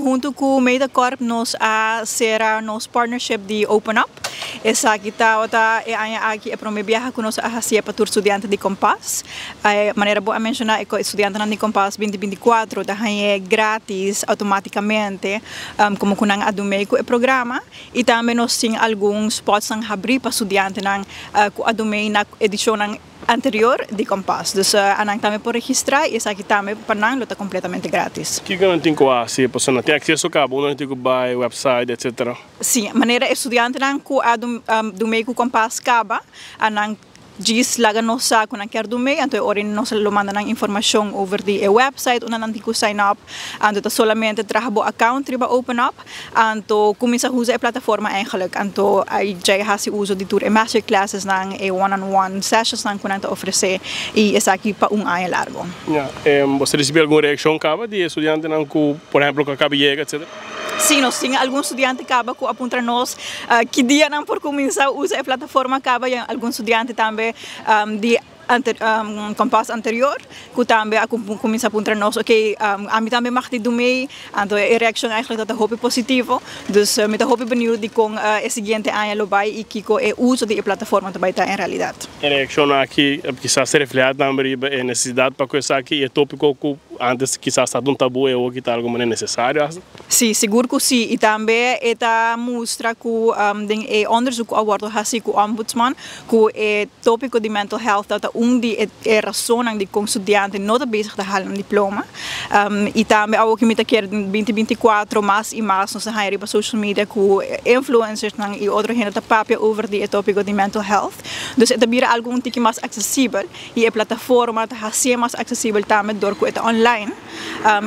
Hunto cu MetaCorp nos a cera nos partnership di Open Up. Esaki ta e aña aki e prome biaha cu nos a haci pa tur studiante di Kompas. Manera bo a menciona, e studiante di Kompas 2024 ta hañ'e gratis automaticamente como cu nan a duna e programa, y tambe nos tin algun spots nan habri pa studiante nan cu a duna na edicion anterior di Kompas. Dus nan tambe por registra y esaki tambe pa nan lo ta completamente gratis. Kico nan tin cu haci? Persona tin acceso caba, nan tin cu bay website, etc. Si, manera studiante nan cu a duna cu Kompas caba, nan djis laga nos sa cu nan kier duna, anto ora nos lo manda nan informacion over di e website unda nan tin cu sign up, anto ta solamente traha bo account riba Open Up, anto cuminsa usa e plataforma eigenlijk, anto ey ya haci uso di tur e masterclasses nan, e one-on-one sessions nan cu nan ta ofrece, y esaki pa un aña largo. Ja, bo a ricibi algun reaccion caba di studiante nan cu, por ehempel, cu a caba di yega, etc. Si, nos tin algun studiante caba cu a puntra nos ki dia nan por cuminsa usa e plataforma caba, y algun studiante tambe di Kompas anterior cu tambe a cuminsa puntra nos: "Ok, ami tambe mag di duna?" Anto e reaccion eigenlijk ta hopi positivo, dus mi ta hopi benieuwd di con e siguiente aña lo bay y kico e uso di e plataforma tambe ta en realidad. E reaccion aki kisas ta refleha tambe e necesidad pa esaki, e topico cu antes kisas tabata un tabu y awor ta algo mas necesario. Si, sigur cu si. Y tambe ta mustra cu e onderzoek a wordo haci cu ombudsman cu e topico di mental health ta un di e rason di con studiante no ta bezig ta haal un diploma. Y tambe algo cu mi ta kere, 2024 mas y mas nos ta riba social media cu influencers nan y otro hende ta papia over di e topico di mental health. Dus e ta bira algo un tiki mas accesibel y e plataforma ta haci mas accesibel tambe door cu ta online.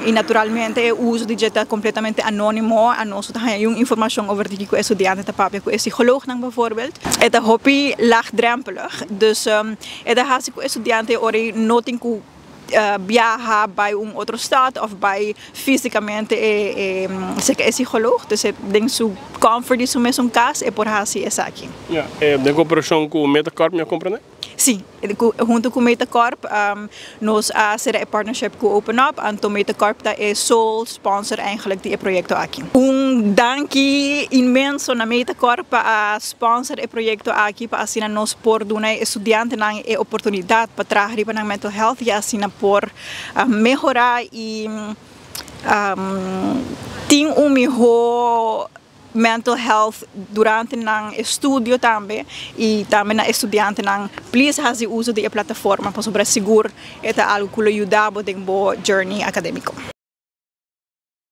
Y naturalmente e uso di ta completamente anonimo, nos no ta haya informacion over di e studiante ta papia cu e psycholoog nan bijvoorbeeld. E ta hopi laagdrempelig. Dus e ta haci cu e studiante ora no tin cu biaha bij un otro stad of bay fisicamente e psycholoog. Dus den su comfort di su mesun cas e por haci esaki. Ja, den cooperacion cu Metacorp, mi a comprende? Si, hunto cu Metacorp nos a haci e partnership cu Open Up, anto Metacorp ta e sole sponsor eigenlijk di e proyecto aki. Un danki inmenso na Metacorp pa sponsor e proyecto aki, pa asina nos por duna studiante nan e oportunidad pa traha riba nan mental health y asina por mehora y tin un miho mental health durante nan estudio tambe. Y tambe na studiante nan, please haci uso di e plataforma, pasobra sigur ta algo cu lo yuda bo den bo journey academico.